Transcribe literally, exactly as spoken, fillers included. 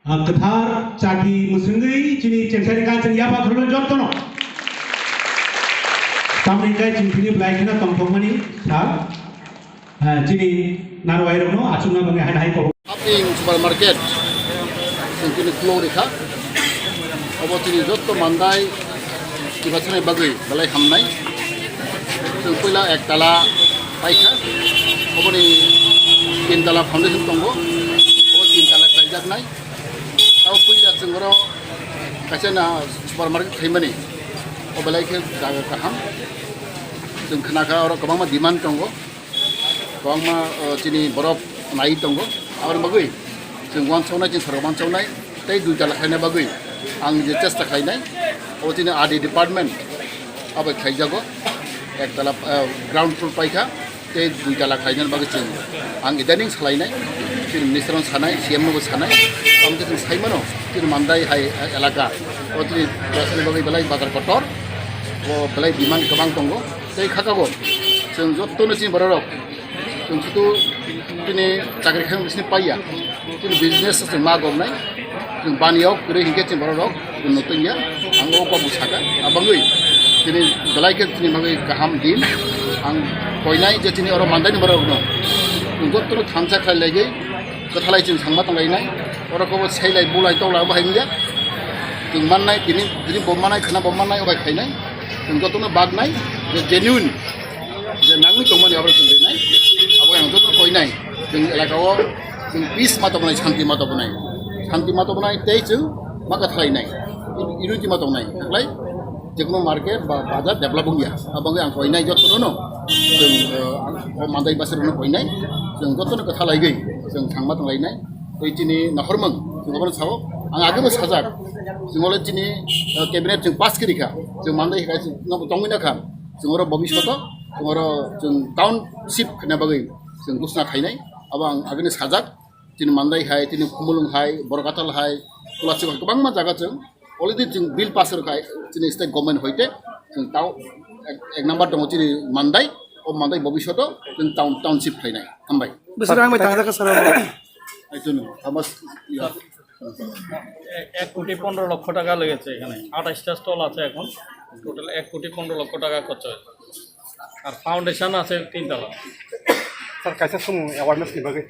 Ah, kwthar chati mwswngwi chini chengsaini kanchani yapha khulumani jottono. Tamni hwnkhe chwng tini belai kheno tongthokmani sal, ah, chini narwairokno achukna bagwi haino hai kok. Haping supermarket chwng tini khulok rikha. Obo chini jotto mandai kibasanai bagwi belai hamnai. Chwng puila ek tala paikha. Oboni tin tala foundation tongo. Obo tin tala khlaijaknai. Tabo puila chwng oro kaisa na supermarket khaimani. O belai khe jaga kaham. Chwng khnakha oro kwbangma demand tongo. Kwbangma, o, chini borok nai tongo. Aboni bagwi chwng uansuknai, chini sorkar uansuknai tei dui tala khlaina bagwi ang je chesta khlainai. O chini R D department abai khlaijago. Ek tala, o, ground floor paikha. Tei dui tala khlainani bagwi chwng ang idaning salainai, chini minister no sanai, C M no bo sanai, tamo khe chwng sai mano, chini Mandai hai elaka o chini basani bagwi belai bazar kotor, o belai demand kwbang tongo, tei khakabo chwng jotono chini bororok chwng sudu chini chakri khe bisini paiya. Chini business chwng ma gomnai, chwng baniya o kwrwi hinkhe chini borok rok chwng nutungya, ang o kok bwsaka, abangwi chini belai khe chini bagwi kaham din, ang koinai je chini oro mandaini borok rokno chwng jotono thansa khlai laigwi kwthalai chwng sangma tonglainai, oro kobo sailai bulai toklai obo hai wngya, chwng mannai tini, tini bo mannai khwna bo mannai obai khainai, chwng jotono baknai je genuine. Je nangwi tongmani abo chwng rinai, abo ang joto koinai, chwng elaka o chwng peace ma tongmani, shanti ma tongmani, shanti ma tongmani tei chwng ma kwthalai nai, unity ma tongnai, taklai jekono market ba bazar develop wngya, abo wngwi ang koinai joto no, chwng, eh, ang o mandai basir no koinai, chwng joto no kwthalai gwi chwng thangma tonglainai, tei chini nahormung chwng abono sao, ang agebo sajak, chwng ole chini, eh, cabinet chwng pass khe rikha, chwng mandai hai no tongwi nakha. Chwng oro bobishoto, chwng oro chwng township khaina bagwi chwng ghosna khainai. Abo ang agini sajak, chini Mandai hai, chini Khumulwng hai, Borkatal hai, Kulachik hai, kwbangma jaga chwng already chwng bill pass rwkha, chini state government hoite chwng tao ek, ek number tongo chini Mandai, o Mandai bobishoto chwng town, township khainai. Hambai. Bwswk rang bai tangjak kha sir? I don't know how much you have. এ-, এক কোটি পনেরো লক্ষ টাকা লেগেছে এখানে, আঠাশটা স্টল আছে এখন, টোটাল এক কোটি পনেরো লক্ষ টাকা খরচা হয়েছে। আর ফাউন্ডেশন আছে তিনতলা। Sir, kaisa sung awareness ni bagwi.